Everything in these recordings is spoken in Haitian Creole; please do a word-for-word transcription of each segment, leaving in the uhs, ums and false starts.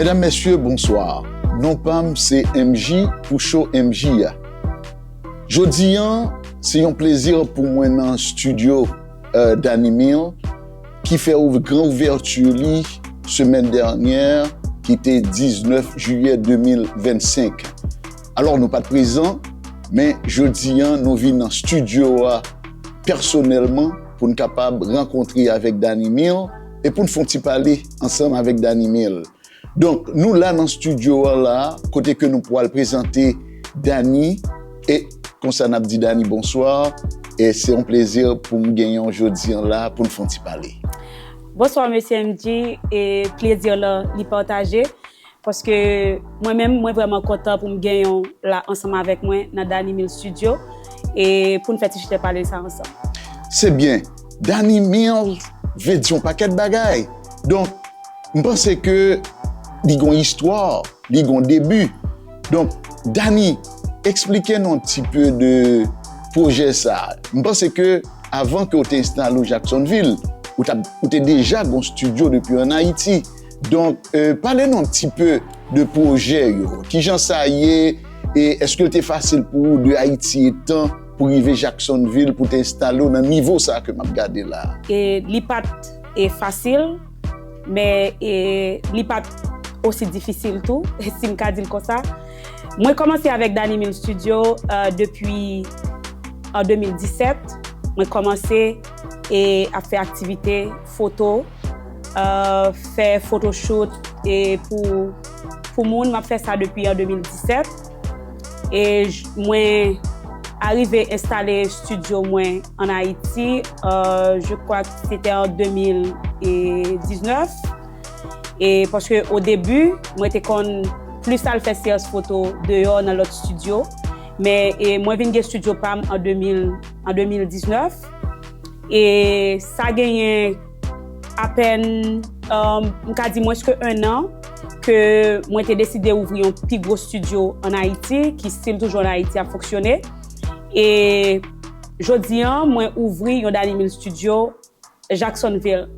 Medam, mesye, bonswa. Non pa m se M J pou show M J a. Jodi an, se yon plezi pou mwen nan estidyo Danny Mil ki fè gran ouvèti li semèn dènyè, ki te diznèf jiyè de mil vennsenk. Alò, nou pa t prezan, men jodi an, nou vin nan estidyo a pèsonèlman pou n kapab rankontre avèk Danny Mil e pou n fè yon ti pale ansanm avèk Danny Mil. Donk, nou la nan estidyo a la, kote ke nou pral prezante Danny, e konsa n ap di Danny bonswa, e se yon plezi pou m genyen w jodi an la pou n fè yon ti pale. Bonswa, mesye M J, e plezi lan li pataje, paske mwen menm, mwen vrèman kontan pou m genyen w la ansanm avèk mwen nan Danny Mil Studio, e pou n fè ti chita pale sa ansanm. Se byen. Danny Mil vle di yon pakèt bagay. Donk, m panse ke li gon istwa, li gon debi. Donk, Danny, eksplike nou yon ti pe de pwojè sa. M panse ke avan ke w te enstale w Jacksonville, ou t ap, ou te deja gon estidyo depi an Ayiti. Donk, euh, pale nou yon ti pe de pwojè yo. Kijan sa ye? E èske l te fasil pou ou de Ayiti etan pou rive Jacksonville pou te enstale w nan nivo sa ke m ap gade la? E li pa t e fasil, men e li pa t osi difisil tou, si m ka di l konsa. Mwen kòmanse avèk Danny Mil Studio euh, depi an de mil disèt. Mwen kòmanse e ap fè aktivite foto, euh, fè photoshoot e pou, pou moun. M ap fè sa depi an de mil disèt. E j- mwen arive enstale estidyo mwen an Ayiti, euh, je crois que c'était en de mil diznèf. E paske o debi, mwen te konn plis al fè seyans foto deyò nan lòt estidyo. Men e mwen vin gen estidyo pa m an de mil, an de mil diznèf. E sa genyen apèn, um, m ka di mwens ke en an ke mwen te deside ouvri yon pi gwo estidyo an Ayiti, ki still toujou an Ayiti ap fonksyone. E jodi an, mwen ouvri yon Danny Mil Studio Jacksonville.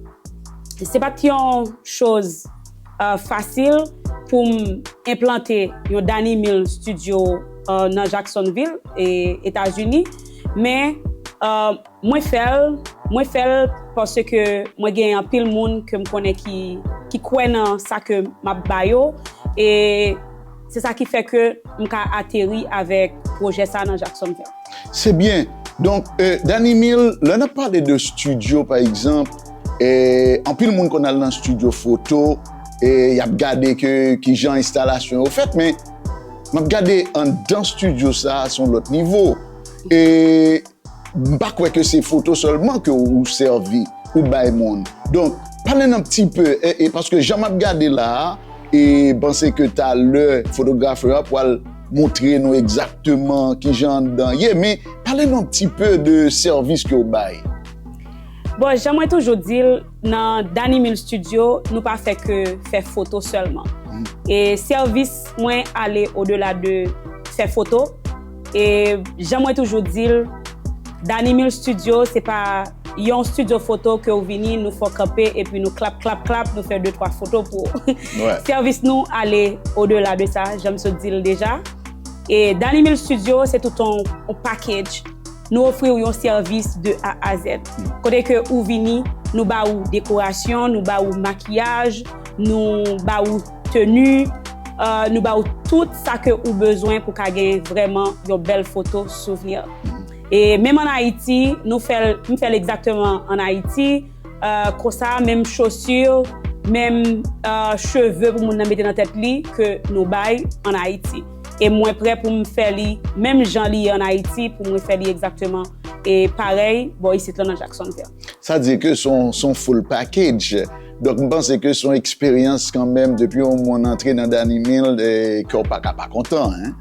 Se pa t yon choz euh, fasil pou m enplante yon Danny Mil Studio euh, nan Jacksonville, e Etazini, men euh, mwen fè l, mwen fè l paske mwen gen anpil moun ke m konnen ki, ki kwè nan sa ke m ap ba yo, e se sa ki fè ke m ka ateri avèk pwojè sa nan Jacksonville. Se byen. Donk, euh, Danny Mil, lè n ap pale de estidyo, pa egzanp, euh, anpil moun konn al nan estidyo foto, e y ap gade ke kijan enstalasyon yo fèt, men m ap gade anndan estidyo sa a, se yon lòt nivo. E m pa kwè ke se foto sèlman ke ou sèvi, ou bay moun. Donk, pale n yon ti pe, e, e paske jan m ap gade la a, e m panse ke talè fotografè a pral montre nou egzakteman kijan anndan ye, men pale n yon ti pe de sèvis ke w bay. Bon, jan mwen toujou di l, nan Danny Mil Studio, nou pa fè ke fè foto sèlman. E sèvis mwen ale odela de fè foto. E jan mwen toujou di l, Danny Mil Studio, se pa yon studio foto ke w vini, nou fè w kanpe, epi nou klap, klap, klap, nou fè de, twa foto pou ou. Sèvis nou ale odela de sa, jan m sot di l deja. E Danny Mil Studio, se tout yon, yon package. Nou ofri w yon sèvis de A a Z. Kote ke ou vini, nou ba ou dekorasyon, nou ba ou makiyaj, nou ba ou teni, euh, nou ba ou tout sa ke ou bezwen pou ka gen vrèman yon bèl foto souvni. E menm an Ayiti, nou fè l, m fè l egzakteman an Ayiti, euh, konsa, menm chosi, menm euh, cheve pou moun nan mete nan tèt li ke nou bay an Ayiti. E mwen prè pou m fè li menm jan li ye an Ayiti, pou mwen fè li egzakteman e parèy bò isit lan nan Jacksonville. Sa di ke se yon, se yon full package. Donk, m panse ke se yon eksperyans kanmenm, depi yon moun antre nan Danny Mil, e, kè w pa ka pa kontan, hein.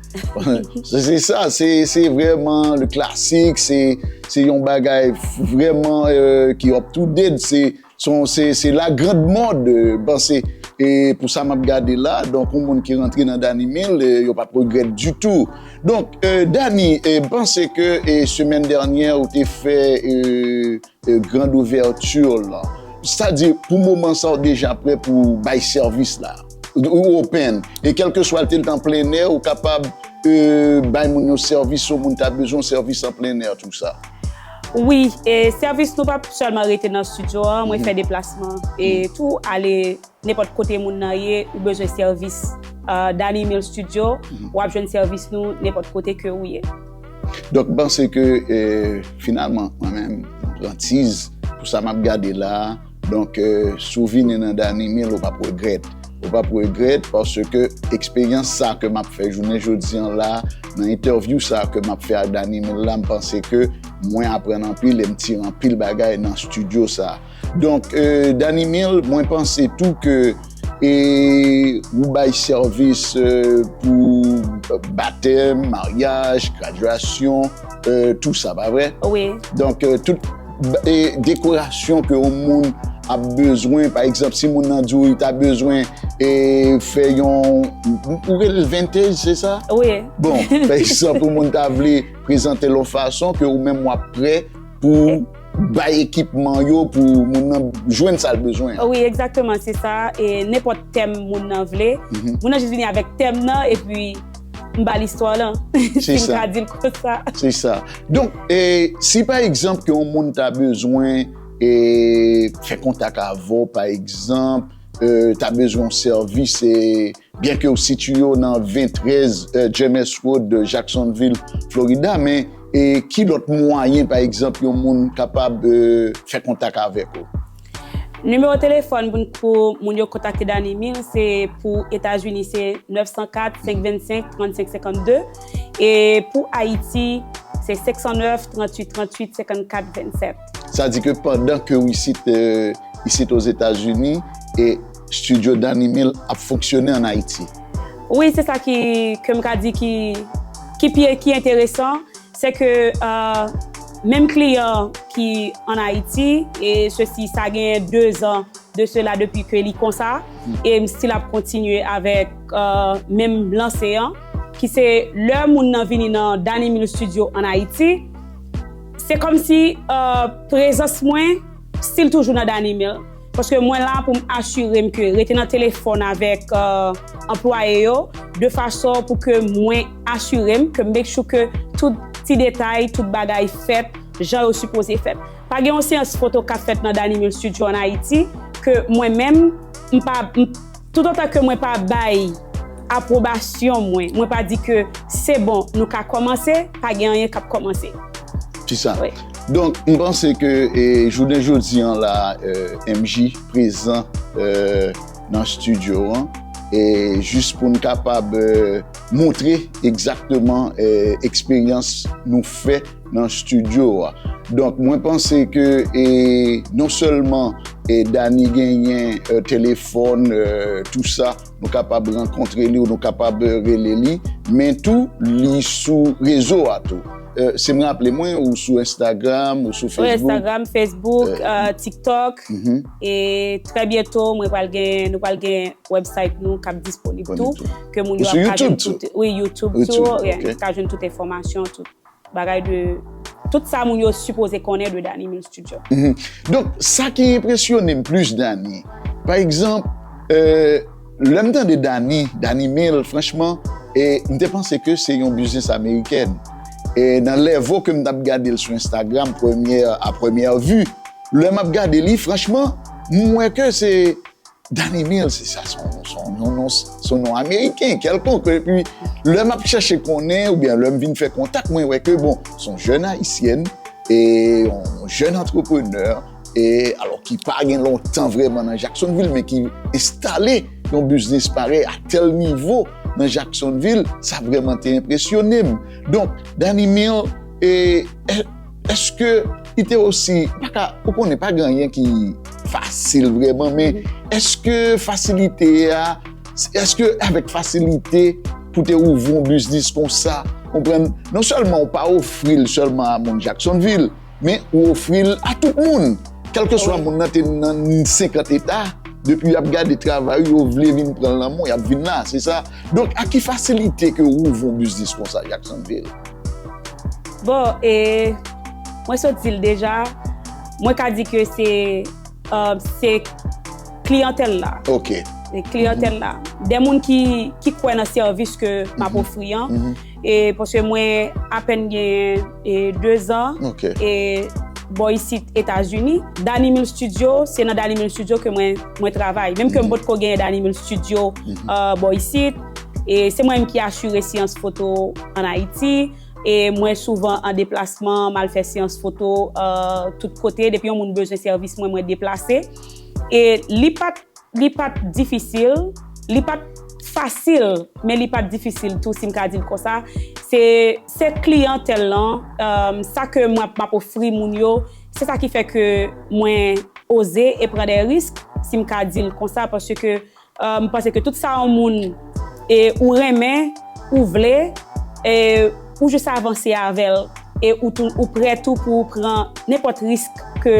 Se, se sa, se, se vrèman le classique, se, se yon bagay vrèman euh, ki up to date, se, se, se, se la grande mode, euh, m panse, e pou sa m ap gade la, donk, yon moun ki rantre nan Danny Mil, e, yo p ap regrèt ditou. Donk, euh, Danny, e, m panse ke e, semèn dènyè, ou te fè euh, euh, grand ouvèti lan. Sa di, pou moman sa, w deja prè pou bay sèvis la? ou open. E kèlkeswa l te nan plennè, ou kapab, e, bay moun yo sèvis, si yon moun ta bezwen yon sèvis an plennè, tou sa. Wi, e sèvis nou pa sèlman rete nan estidyo an, mwen fè deplasman. E tou, ale nenpòt kote moun nan ye, ou bezwen sèvis, e, Danny Mill Studio, w ap jwenn sèvis nou nenpòt kote ke ou ye. Donk, m panse ke, e, finalman, mwen menm, m pran tiz pou sa m ap gade la a. Donk, e, si w vini nan Danny Mill, ou p ap regrèt. Ou p ap regrèt paske eksperyans sa ke m ap fè jounen jodi an la, nan entèvyou sa ke m ap fè ak Danny Mill la, m panse ke mwen aprann anpil e m tire anpil bagay nan estidyo sa. Donk, e, Danny Mill, mwen panse tou ke, e, ou bay sèvis, e, pou batèm, maryaj, gradyasyon, e, tou sa, pa vre? Wi. Donk, e, tout, e, dekorasyon ke yon moun ap bezwen, pa egzanp, si moun nan di w li ta bezwen, e, fè yon, ou rele l vintage, se sa? Wi. Bon, pa egzanp, yon moun ta vle prezante l yon fason ke ou menm w ap prè pou bay ekipman yo pou moun nan jwenn sa l bezwen an. Wi, egzakteman, se sa. E nenpòt tèm moun nan vle, moun nan jis vini avèk tèm nan, epi m ba l istwa lan, si m ka di l konsa. Se sa. Donk, e, si pa egzanp ke yon moun ta bezwen, e, fè kontak avè w, pa egzanp, e, ta bezwen yon sèvis, e, byenke w sitiye w nan ven trèz, e, James Road, Jacksonville, Florida, men, e, ki lòt mwayen, pa egzanp, yon moun kapab, e, fè kontak avèk ou? Nimewo telefòn pou, pou moun yo kontakte Danny Mill, se pou Etazini, se nèf san kat, senk vennsenk, trannsenk senkannde. E pou Ayiti, se senk san nèf, tranntuit, tranntuit, senkannkat, vennsèt. Sa di ke pandan ke w isit, e, isit Ozetazini, e estidyo Danny Mill ap fonksyone ann Ayiti. Wi, se sa ki, ke m ka di ki, ki pi, ki enteresan, se ke, e, menm kliyan ki ann Ayiti, e sesi, sa gen de zan de sela depi ke li konsa, e m still ap kontinye avèk, e, menm lanse an, ki se lè moun nan vini nan Danny Mill Studio ann Ayiti, se kòmsi, e, prezans mwen still toujou nan Danny Mill. Paske mwen la pou m asire m ke rete nan telefòn avèk, e, anplwaye yo, de fason pou ke mwen asire m, ke m make sure ke tout ti detay, tout bagay fèt jan yo sipoze fèt. Pa gen yon seyans foto k ap fèt nan Danny Mill Studio ann Ayiti ke mwen menm, m pa, m, toutotan ke mwen pa bay apwobasyon mwen, mwen pa di ke se bon, nou ka kòmanse, pa gen anyen k ap kòmanse. Se sa. Wi. Donk, m panse ke, e, jounen jodi an la, e, M J prezan, e, nan estidyo an, e jis pou n kapab, e, montre egzakteman, e, eksperyans nou fè nan estidyo a. Donk, mwen panse ke, e, non sèlman, e, Danny genyen, e, telefòn, e, tou sa, nou kapab rankontre li ou nou kapab, e, rele li, men tou, li sou rezo a tou. E, si m raple mwen, ou sou Instagram, ou sou Facebook. Wi, Instagram, Facebook, e, e, TikTok. E trè byento, mwen pral gen, nou pral gen website nou k ap disponib tou, ke moun yo ap ka jwenn tout, wi, YouTube tou, wi, ka jwenn tout enfòmasyon, tout bagay de, tout sa moun yo sipoze konnen de Danny Mill Studio. Donk, sa ki enpresyone m plis, Danny, pa egzanp, e, lè m tande Danny, Danny Mill, franchman, e, m te panse ke se yon biznis amerikèn. E nan level ke m t ap gade l sou Instagram, premyè, a premyè vi, lè m ap gade li, franchman, m wè ke se Danny Mill, se sa, se yon, se yon non, se yon non ameriken kèlkonk. Epi, lè m ap chèche konnen, oubyen lè m vin fè kontak, mwen wè ke, bon, se yon jèn ayisyèn, e yon jèn antreprenè, e alò ki pa gen lontan vrèman nan Jacksonville, men ki enstale yon biznis parèy a tèl nivo nan Jacksonville, sa vrèman te enpresyone m. Donk, Danny Mill, e, e, èske li te osi, pa ka, ou konnen, pa gen anyen ki fasil vrèman, men èske fasilite a, èske avèk fasilite pou te ouvri yon biznis konsa, konprann, non sèlman ou pa ofri l sèlman a moun Jacksonville, men ou ofri l a tout moun, kèlkeswa moun nan te nan senkant eta, depi y ap gade travay ou, yo vle vin pran l nan men w, y ap vin la, se sa. Donk, a ki fasilite ke ou ouvri yon biznis konsa, Jacksonville? Bon, e, mwen sot di l deja, mwen ka di ke se, e, se kliyantèl la. Ok. e kliyantèl la. De moun ki, ki kwè nan sèvis ke m ap ofri an. E paske mwen apèn gen e, de zan Ok. e bò isit Etazini. Dany Mil Studio, se nan Dany Mil Studio ke mwen, mwen travay. Menm ke m potko genyen Dany Mil Studio e, bò isit. E se mwen menm ki asire seyans foto ann Ayiti. E mwen souvan an deplasman, m al fè seyans foto e, tout kote. Depi yon moun bezwen sèvis mwen, mwen deplase. E li pa t li pa t difisil, li pa t fasil, men li pa t difisil tou, si m ka di l konsa. Se, se kliyantèl lan, e, sa ke mwen ap, m ap ofri moun yo, se sa ki fè ke mwen oze e pran de risk, si m ka di l konsa, paske e, m panse ke tout sa yon moun e, ou renmen, ou vle, e, ou jis avanse avè l, e ou, tou, ou prè tou pou w pran nenpòt risk ke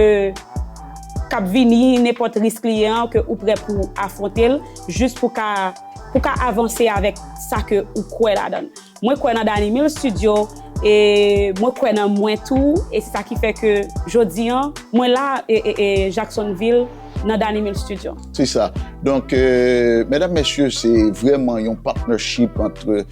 k ap vini, nenpòt risk li ye an, ke ou prè pou w afwonte l, jis pou ka, pou ka avanse avèk sa ke ou kwè ladan l. Mwen kwè nan Dany Mil Studio, e mwen kwè nan mwen tou, e se sa ki fè ke jodi an, mwen la, e, e, e Jacksonville, nan Dany Mil Studio. Se sa. Donk, euh, medam, mesye, se vrèman yon partnership ant, euh,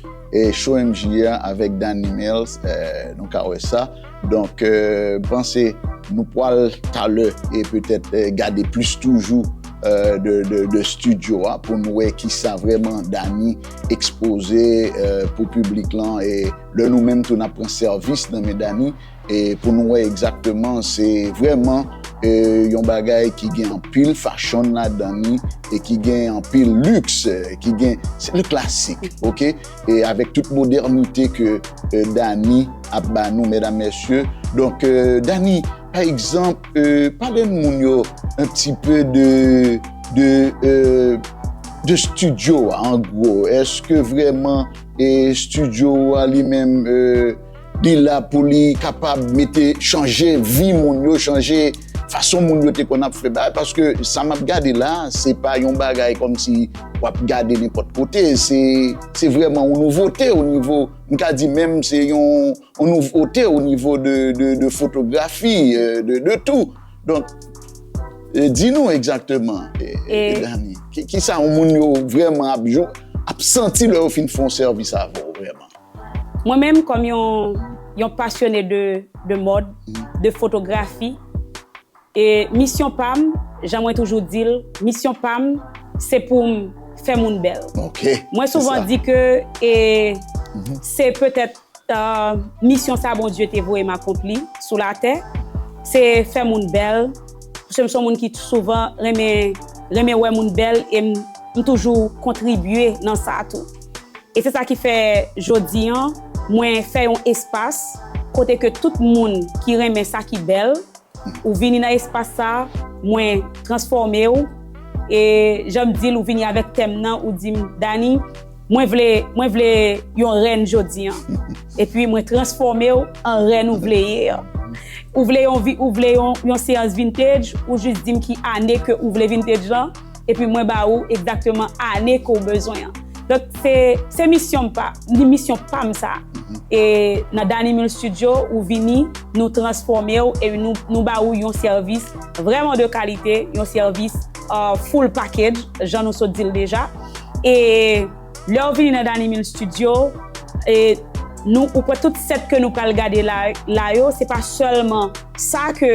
Show M J a avèk Dany Mills, euh, nou ka wè sa. Donk, euh, m panse nou pral talè e petèt, euh, gade plis toujou, euh, de, de, de studio a pou nou wè kisa vrèman Dany ekspoze, euh, pou piblik lan. E lè nou menm tou n ap pran sèvis nan men Dany, e pou nou wè egzakteman, se vrèman, e, yon bagay ki gen anpil fashion ladan li e ki gen anpil luxe, e ki gen, se le classique, ok? E avèk tout modernite ke, e, Dany ap ba nou, medam, mesye. Donk, e, Dany, pa egzanp, e, pale moun yo un petit peu de, de, e, de studio a, an gwo. Èske vrèman, e, studio a li menm, e, li la pou li kapab mete, chanje vi moun yo, chanje fason moun yo te konn ap fè bagay, paske sa m ap gade la, se pa yon bagay kòmsi w ap gade nenpòt kote, se, se vrèman yon nouvote o nivo, m ka di menm se yon, yon nouvote o nivo de, de, de fotografi, e, de, de tou. Donk, e, di nou egzakteman, e, e, E- Dany, ki, kisa yon moun yo vrèman ap, jou, ap santi lè yo fin fè yon sèvis avè w vrèman? Mwen menm, kòm yon, yon pasyone de, de mòd, de fotografi, e misyon pa m, jan mwen toujou di l, misyon pa m, se pou m fè moun bèl. Ok. Mwen souvan di ke e, se petèt e, misyon sa Bondye te voye m akonpli sou latè, se fè moun bèl. Paske m se yon moun ki souvan renmen, renmen wè moun bèl e m, m toujou kontribye nan sa tou. E se sa ki fè jodi an, mwen fè yon espas kote ke tout moun ki renmen sa ki bèl, ou vini nan espas sa, mwen transfòme w. E jan m di l, ou vini avèk tèm nan, ou di m, Dany, mwen vle, mwen vle yon rèn jodi an. Epi mwen transfòme w an rèn ou vle ye an. Ou vle yon, vi- ou vle yon, yon seyans vintage, ou jis di m ki ane ke ou vle vintage lan, epi mwen ba ou egzakteman ane ke w bezwen an. Donk, se, se misyon m pa, li misyon pa m sa. E nan Dany Mil Studio, ou vini, nou transfòme w e nou, nou ba ou yon sèvis vrèman de kalite, yon sèvis e, full package, jan nou sot di l deja. E lè w vini nan Dany Mil Studio, e nou, ou kwè tout sèt ke nou pral gade la, la yo, se pa sèlman sa ke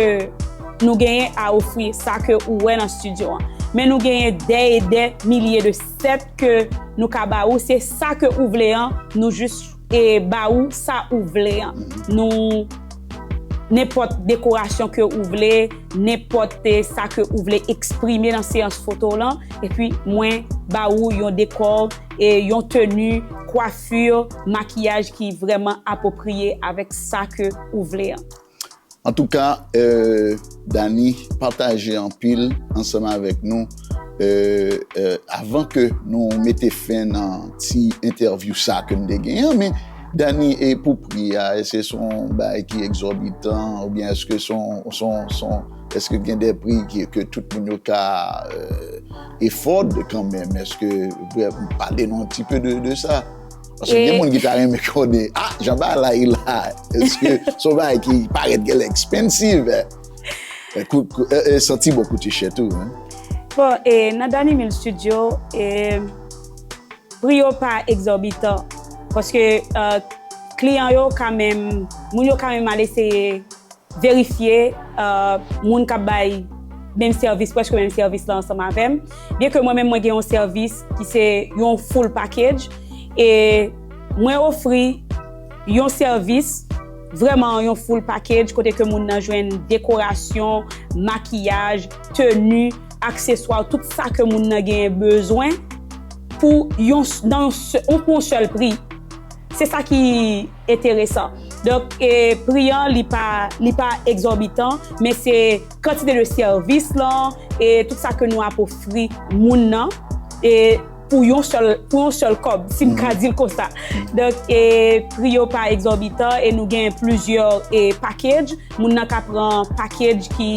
nou genyen a ofri, sa ke ou wè nan studio an. Men nou genyen dè e dè milye de sèt ke nou ka ba ou. Se sa ke ou vle an, nou jis e ba ou sa ou vle an. Nou, nenpòt dekorasyon ke ou vle, nenpòt e, sa ke ou vle eksprime nan seyans foto w lan, epi mwen ba ou yon dekò, e yon teni, kwafi, makiyaj ki vrèman apwopriye avèk sa ke ou vle an. Antouka, euh, Dany, pataje anpil ansanm avèk nou. Euh, euh, avan ke nou mete fen nan ti entèvyou sa ke n te genyen an, men Dany, e pou pri a, èske se yon bagay ki egzòbitan oubyen èske se yon, se yon, se yon, èske gen de pri ki, ke tout moun yo ka, euh, afford kanmenm? Èske, pale nou un petit peu de, de sa? Paske gen moun ki ta renmen konnen, ah, jan bagay la ye la, èske se yon bagay ki parèt genlè expensive? E, kou, kou, e, e, santi bon koute chè tou, hein? Bon, e nan Dany Mil Studio, e pri yo pa egzòbitan, paske, e, kliyan yo ka menm, moun yo ka menm al eseye verifye, e, moun k ap bay menm sèvis, prèske menm sèvis la ansanm avè m. Byen ke mwen menm, mwen gen yon sèvis ki se yon full package, e mwen ofri yon sèvis, vrèman yon full package, kote ke moun nan jwenn dekorasyon, makiyaj, teni, akseswa, tout sa ke moun nan genyen bezwen pou yon, nan yon sè-, pou yon sèl pri. Se sa ki enteresan. Donk, e, pri an, li pa, li pa egzòbitan, men se kantite de sèvis lan, e tout sa ke nou ap ofri moun nan, e pou yon sèl, pou yon sèl kòb, si m ka di l konsa. Donk, e pri yo pa egzòbitan, e nou gen plizyè, e package. Moun nan ka pran package ki,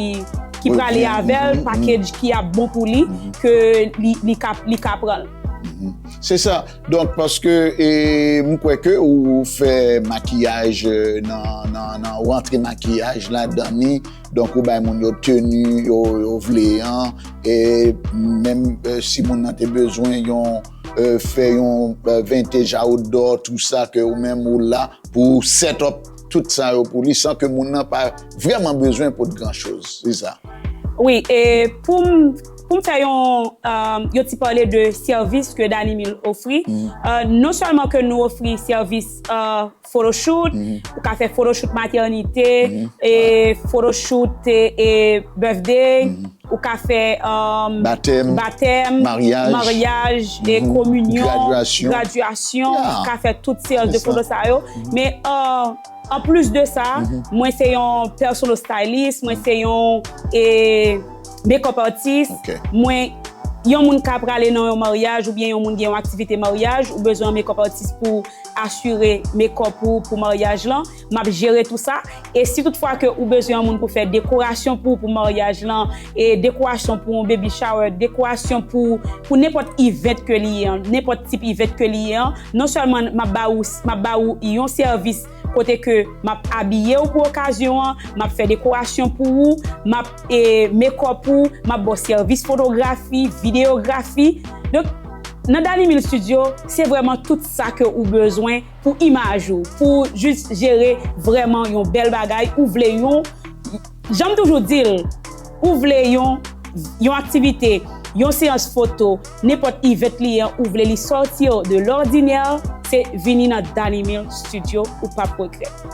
ki prale avè l, package ki ap bon pou li, ke li, li ka, li ka pran l. Se sa. Donk, paske, e, m kwè ke ou fè makiyaj, e, nan, nan, nan, ou antre makiyaj ladan li. Donk, ou bay moun yo teni yo, yo vle an. E menm, e, si moun nan te bezwen yon, e, fè yon, e, vintage outdoor, tou sa, ke ou menm ou la pou set up tout sa yo pou li, san ke moun nan pa vrèman bezwen pot gran choz. Se sa. Wi, e pou m, pou m fè yon, e, yon ti pale de sèvis ke Dany Mil ofri. E, non sèlman ke nou ofri sèvis, e, photoshoot, ou ka fè photoshoot matènite, e photoshoot, e, e birthday, ou ka fè, e, batèm, batèm, maryaj, maryaj, e kominyon, gradyasyon. Gradyasyon, ou ka fè tout seri de foto sa yo. Men, e, anplis de sa, mwen se yon personal stylist, mwen se yon, e, makeup artist. Ok. Mwen, yon moun ka prale nan yon maryaj oubyen yon moun gen yon aktivite maryaj, ou bezwen yon makeup artist pou asire makeup ou pou maryaj lan. M ap jere tou sa. E si toutfwa ke ou bezwen yon moun pou fè dekorasyon pou, pou maryaj lan, e dekorasyon pou yon baby shower, dekorasyon pou, pou nenpòt event ke li ye an, nenpòt tip event ke li ye an, non sèlman m ap ba ou, m ap ba ou yon sèvis kote ke m ap abiye w pou okazyon an, m ap fè dekorasyon pou ou, m ap, e, makeup ou, m ap ba w sèvis fotografi, videyografi. Donk, nan Dany Mil Studio, se vrèman tout sa ke ou bezwen pou imaj ou, pou jis jere vrèman yon bèl bagay, ou vle yon, jan m toujou di l, ou vle yon, yon aktivite, yon seyans foto, nenpòt event li ye an, ou vle li sortir de l'ordinaire, se vini nan Dany Mil Studio, ou p ap regrèt.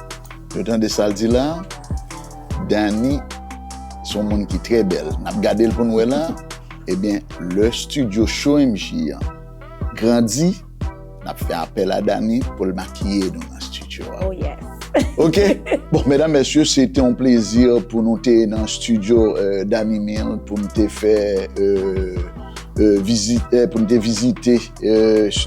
Yo tande sa l di la? Dany se yon moun ki trè bèl. N ap gade l pou n wè la. Ebyen, lè studio Show M J an grandi, n ap fè apèl a Dany pou l makiye nou nan studio a. Oh yes. Ok? Bon, medam, mesye, se te yon plezi pou nou te nan studio, e, Dany Mil, pou n te fè, e, e, vizit, e, pou n te vizite, e,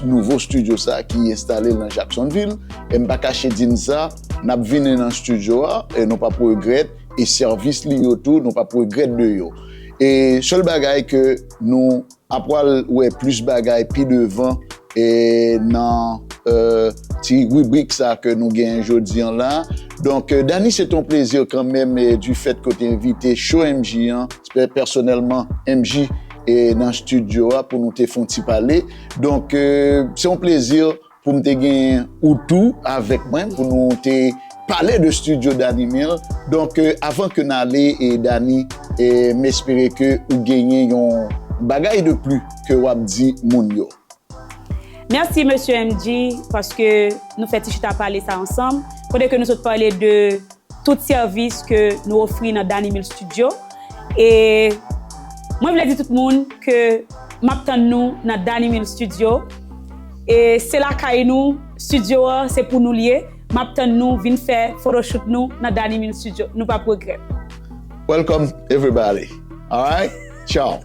nouvo studio sa ki enstale nan Jacksonville. E m pa kache di n sa, n ap vini nan studio a, e nou p ap regrèt, e sèvis li yo tou, nou p ap regrèt de yo. E sèl bagay ke nou ap pral wè plis bagay pi devan, e nan, e, ti ribrik sa ke nou genyen jodi an la. Donk, e, Dany, se te yon plezi kanmenm, e, du fait ke w te envite Show M J an, pè-, pèsonèlman M J, e, nan studio a pou nou te fè yon ti pale. Donk, e, se yon plezi pou m te genyen ou tou avèk mwen, pou nou te pale de studio Dany Mil. Donk, e, avan ke n ale, e, Dany, e, m espere ke ou genyen yon bagay de pli ke w ap di moun yo. Mèsi, mesye M J, paske nou fè ti chita pale sa ansanm. Kote ke nou sot pale de tout sèvis ke nou ofri nan Dany Mil Studio. E mwen vle di tout moun ke m ap tann nou nan Dany Mil Studio. E se lakay nou, studio an, se pou nou l ye. M ap tann nou, vin fè photoshoot nou nan Dany Mil Studio. Nou p ap regrèt. Welcome, everybody. All right? Ciao.